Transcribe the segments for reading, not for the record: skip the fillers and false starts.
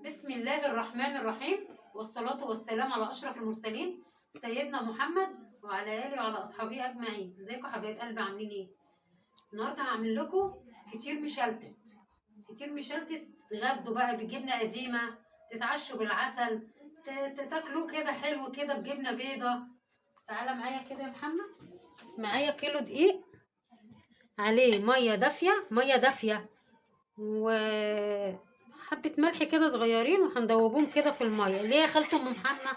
بسم الله الرحمن الرحيم، والصلاة والسلام على أشرف المرسلين سيدنا محمد وعلى آله وعلى أصحابه أجمعين. ازيكم حبايب قلبي، عاملين إيه؟ النهارده هعمل لكم فطير مشلتت. فطير مشلتت تغدوا بقى بجبنة قديمة، تتعشوا بالعسل، تاكلوه كده حلو كده بجبنة بيضة. تعالى معايا كده يا محمد. معايا كيلو دقيق عليه مية دافية، مية دافية وحبة ملح كده صغيرين، وهندوبهم كده في المية. ليه يا خالته ام محمد؟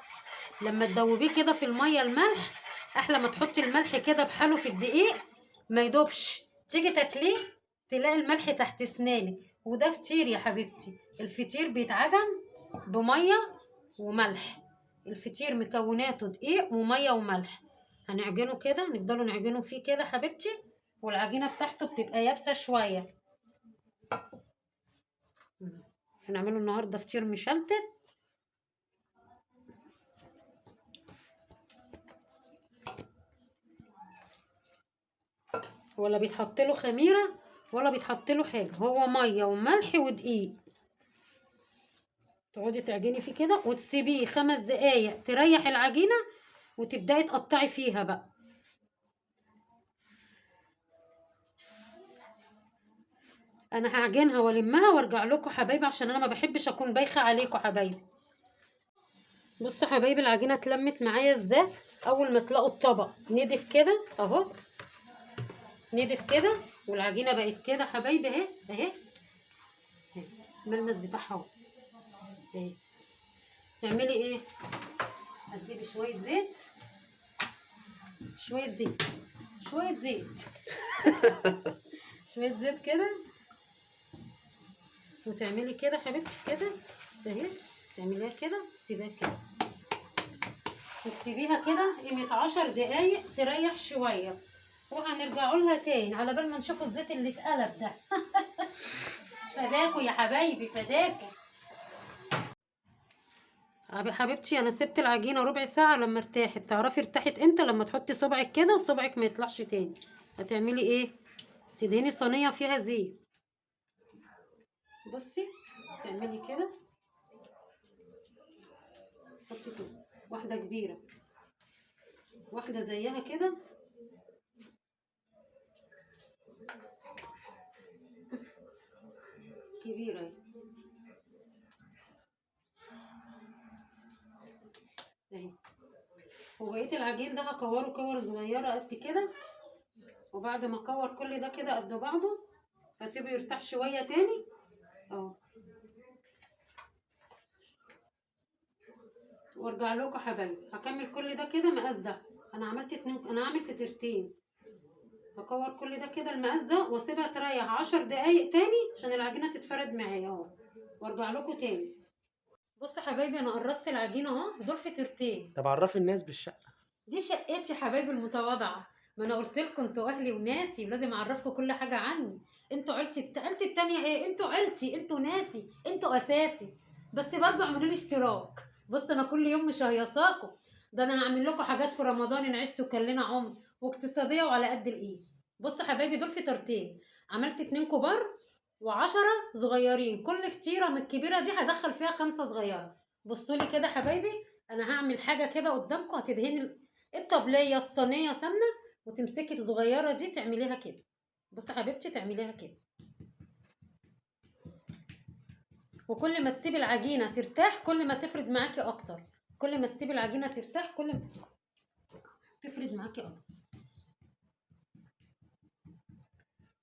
لما تدوبيه كده في المية الملح احلى ما تحطي الملح كده بحاله في الدقيق ما يدوبش، تيجي تاكليه تلاقي الملح تحت اسنانك. وده فطير يا حبيبتي، الفطير بيتعجن بميه وملح. الفطير مكوناته دقيق ومية وملح. هنعجنه كده، نفضلوا نعجنه فيه كده حبيبتي، والعجينه بتاعته بتبقى يابسة شوية. هنعمله النهارده فطير مشلتت. ولا بيتحط له خميره ولا بيتحط له حاجة، هو مية وملح ودقيق. تقعدي تعجني فيه كده وتسيبيه 5 دقايق تريح العجينة، وتبداي تقطعي فيها بقى. انا هعجنها والمها وارجع لكم حبايبي، عشان انا ما بحبش اكون بايخة عليكم حبايبي. بصوا حبايبي العجينة اتلمت معايا ازاي. اول ما تلاقوا الطبق ندف كده اهو، ندف كده، والعجينه بقت كده حبايبي اهي اهي الملمس بتاعها اهو اهي. تعملي ايه؟ هتجيبي شوية زيت، شوية زيت، شوية زيت شوية زيت كده، وتعملي كده حبيبتي كده اهي، تعمليها كده، تسيبيها كده، وتسيبيها كده قيمة 10 دقايق تريح شوية، وهنرجعوا لها تاني على بال ما نشوفوا الزيت اللي اتقلب ده. فداكوا يا حبايبي، فداكوا حبيبتي. انا سبت العجينة ربع ساعة لما ارتاحت. تعرفي ارتاحت امتى؟ لما تحطي صبعك كده وصبعك ما يطلعش تاني. هتعملي ايه؟ تدهني صينية فيها زيت. بصي تعملي كده، حطي كده واحدة كبيرة، واحدة زيها كده، كبيرة اهي. وبقية العجين ده هكوره كور صغيرة قد كده، وبعد ما اكور كل ده كده قد بعضه هسيبه يرتاح شوية تاني اهو، وارجع لكم حبايبي. هكمل كل ده كده مقاس ده. انا عملت 2، انا هعمل فطيرتين. هكور كل ده كده المقاس ده واسيبها تريح 10 دقايق تاني عشان العجينة تتفرد معايا اهو، وارجع لكم تاني. بصوا حبايبي انا قرصت العجينة اهو، دول فطيرتين. طب عرفي الناس بالشقه دي. شقتي حبايبي المتواضعة، ما انا قلت لكم انتوا اهلي وناسي ولازم اعرفكم كل حاجة عني. انتوا عيلتي، عيلتي التانية ايه؟ انتوا عيلتي، انتوا ناسي، انتوا اساسي. بس برضو اعملوا لي اشتراك. بص انا كل يوم مش هيصاكم، ده انا هعمل لكم حاجات في رمضان ان عشتوا كلنا عمر، واقتصادية وعلى قد الايد. بصوا حبايبي دول فطيرتين، عملت 2 كبار و10 صغيرين. كل فطيره من الكبيرة دي هدخل فيها 5 صغيرة. بصوا لي كده حبايبي، انا هعمل حاجة كده قدامكم. هتدهني الطبلية الصينية سمنه، وتمسكي الصغيرة دي تعمليها كده. بصي حبيبتي تعمليها كده، وكل ما تسيبي العجينة ترتاح كل ما تفرد معاكي اكتر. كل ما تسيبي العجينة ترتاح كل ما تفرد معاكي اكتر.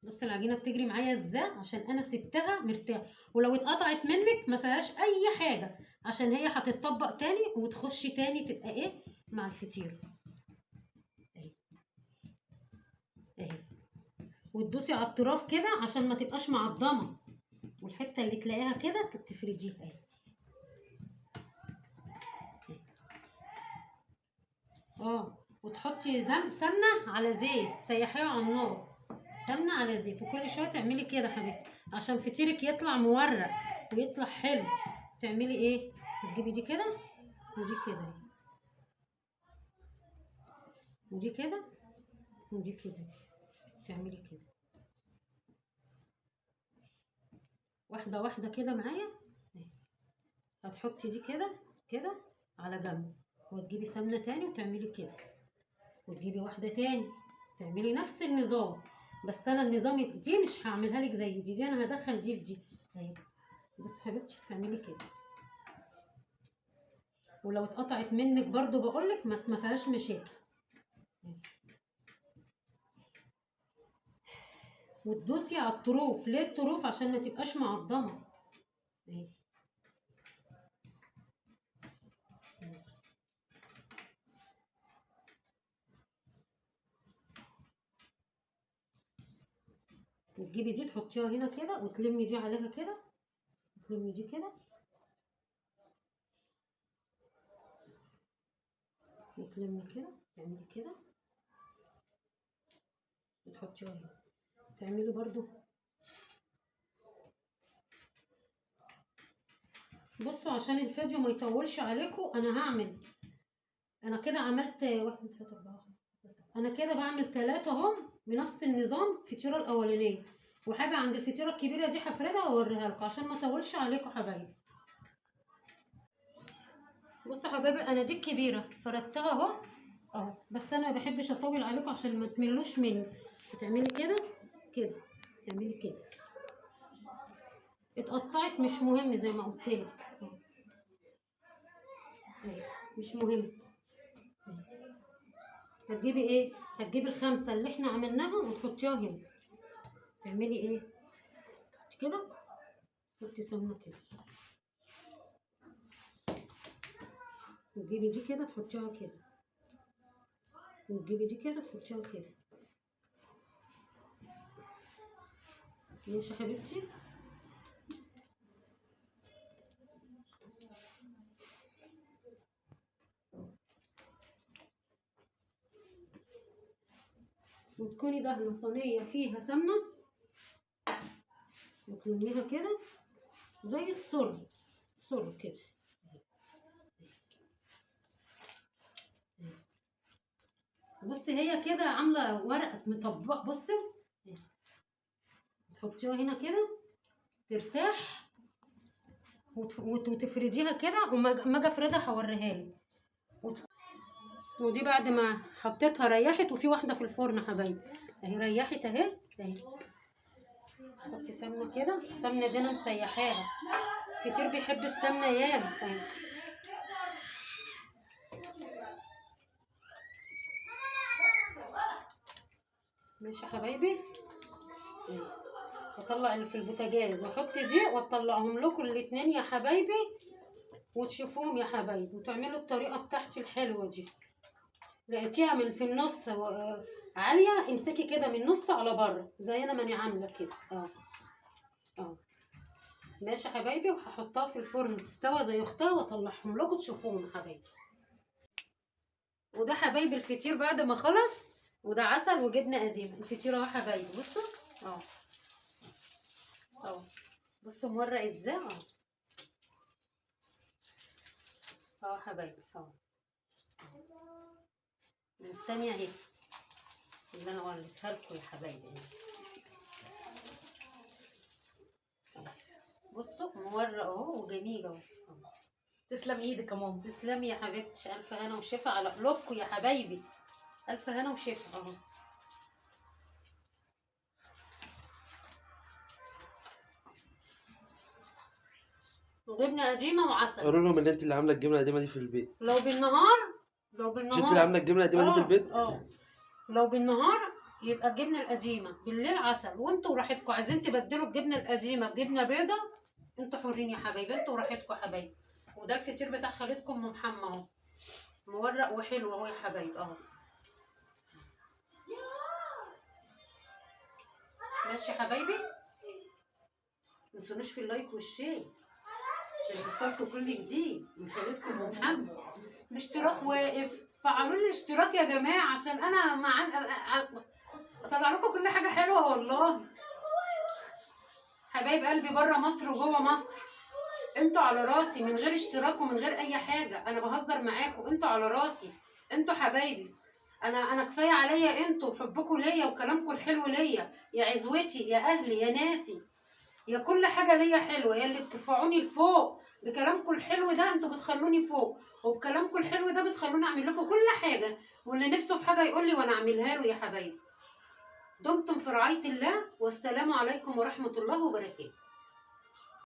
بصي العجينة بتجري معايا ازاي عشان انا سبتها مرتاحة. ولو اتقطعت منك ما فيهاش اي حاجة، عشان هي هتتطبق تاني وتخش تاني تبقى ايه مع الفطيره اهي اهي. وتدوسي على الطراف كده عشان ما تبقاش معضمه، والحتة اللي تلاقيها كده تفرديها اهي. وتحطي سمنه على زيت، سيحيها على النار، سمنه على زيت، وكل شوية تعملي كده حبيبتي عشان فطيرك يطلع مورق ويطلع حلو. تعملي ايه؟ هتجيبي دي كده ودي كده ودي كده ودي كده، تعملي كده واحدة واحدة كده معايا. هتحطي دي كده كده على جنب، وتجيبي سمنه تاني وتعملي كده، وتجيبي واحدة تاني تعملي نفس النظام. بس انا النظام دي مش هعملها لك زي دي، دي انا هدخل دي في دي اهي. بصي حبيبتي تعملي كده، ولو اتقطعت منك برضو بقولك ما فيهاش مشاكل. وتدوسي على الطروف. ليه الطروف؟ عشان ما تبقاش معضمه اهي. وتجيبي دي تحطيها هنا كده، وتلمي دي عليها كده، وتلمي دي كده، وتلمي كده، تعملي كده وتحطيها هنا. تعملي برضو. بصوا عشان الفيديو ما يطولش عليكم، انا هعمل، انا كده عملت 1 2 3 4 5 6، انا كده بعمل 3 اهم بنفس النظام الفطيره الاولانية، وحاجه عند الفطيره الكبيرة دي هفردها واوريها لكم عشان ما اطولش عليكم حبايبي. بصوا حبايبي انا دي الكبيرة فردتها اهو اهو، بس انا ما بحبش اطول عليكم عشان ما تملوش مني. هتعملي كده كده، تعملي كده، اتقطعت مش مهم زي ما قلت لك، مش مهم. هتجيبي ايه؟ هتجيبي ال5 اللي احنا عملناها وتحطيها هنا. تعملي ايه؟ تحطي كده، تحطي سمنه كده، وتجيبي دي كده تحطيها كده، وتجيبي دي كده تحطيها كده. ماشي يا حبيبتي؟ وتكوني دهنه صينية فيها سمنه، وتلميها كده زي السر سر كده. بصي هي كده عامله ورقة مطبقه. بصي تحطيها هنا كده ترتاح، وتفرديها كده، وما اجي افردها هوريها لك. ودي بعد ما حطيتها ريحت، وفي واحدة في الفرن حبايبي اهي ريحت اهي اهي. حطي سمنه كده، السمنة دي انا مسيحاها، كتير بيحب السمنة ياما اهي. ماشي يا حبايبي، واطلع اللي في البوتاجاز واحط دي واطلعهم لكم الاتنين يا حبايبي، وتشوفوهم يا حبايبي، وتعملوا الطريقة بتاعتي الحلوة دي. لقيتيها من في النص عالية، امسكي كده من النص على بره زي انا ماني عامله كده اهو اهو. ماشي يا حبايبي، وهحطها في الفرن تستوى زي اختها، واطلعهم لكم تشوفوهم يا حبايبي. وده حبايبي الفطير بعد ما خلص، وده عسل وجبنه قديمة. الفطير اهو حبايبي، بصوا اهو اهو، بصوا مورق ازاي اهو اهو حبايبي اهو. الثانية اهي اللي انا وريتها لكم يا حبايبي اهي. بصوا مورق اهو وجميل اهو. تسلم ايدك يا ماما. تسلمي يا حبيبتي، الف هنا وشفا على قلوبكم يا حبايبي، الف هنا وشفا اهو. وجبنه قديمة وعسل. قولوا لهم ان انت اللي عامله الجبنة القديمة دي في البيت. لو بالنهار، لو بالنهار مش انت اللي عامله الجبنة القديمة دي في البيت؟ لو بالنهار يبقى الجبنة القديمة، بالليل عسل. وانتوا وراحتكم، عايزين تبدلوا الجبنة القديمة بجبنه بيضة انتوا حرين يا حبايبي، انتوا وراحتكم يا حبايبي. وده الفطير بتاع خالتكم ام محمد اهو، مورق وحلو اهو يا حبايبي اهو. ماشي يا حبايبي، متنسونوش في ال like وال share عشان يوصلكوا كل جديد من خالتكم ام محمد. الاشتراك واقف، فعلوا لي الاشتراك يا جماعة عشان انا مع اطلع لكم كل حاجة حلوة والله. حبايب قلبي بره مصر وجوه مصر، انتوا على راسي من غير اشتراك ومن غير اي حاجة، انا بهزر معاكم، انتوا على راسي، انتوا حبايبي. انا كفاية عليا انتوا وحبكم ليا وكلامكم الحلو ليا، يا عزوتي يا اهلي يا ناسي يا كل حاجة ليا حلوة، يا اللي بترفعوني لفوق بكلامكم الحلو ده انتوا بتخلوني فوق، وبكلامكم الحلو ده بتخلوني اعمل لكم كل حاجة، واللي نفسه في حاجة يقول لي وانا اعملها له يا حبايبي. دمتم في رعاية الله، والسلام عليكم ورحمة الله وبركاته.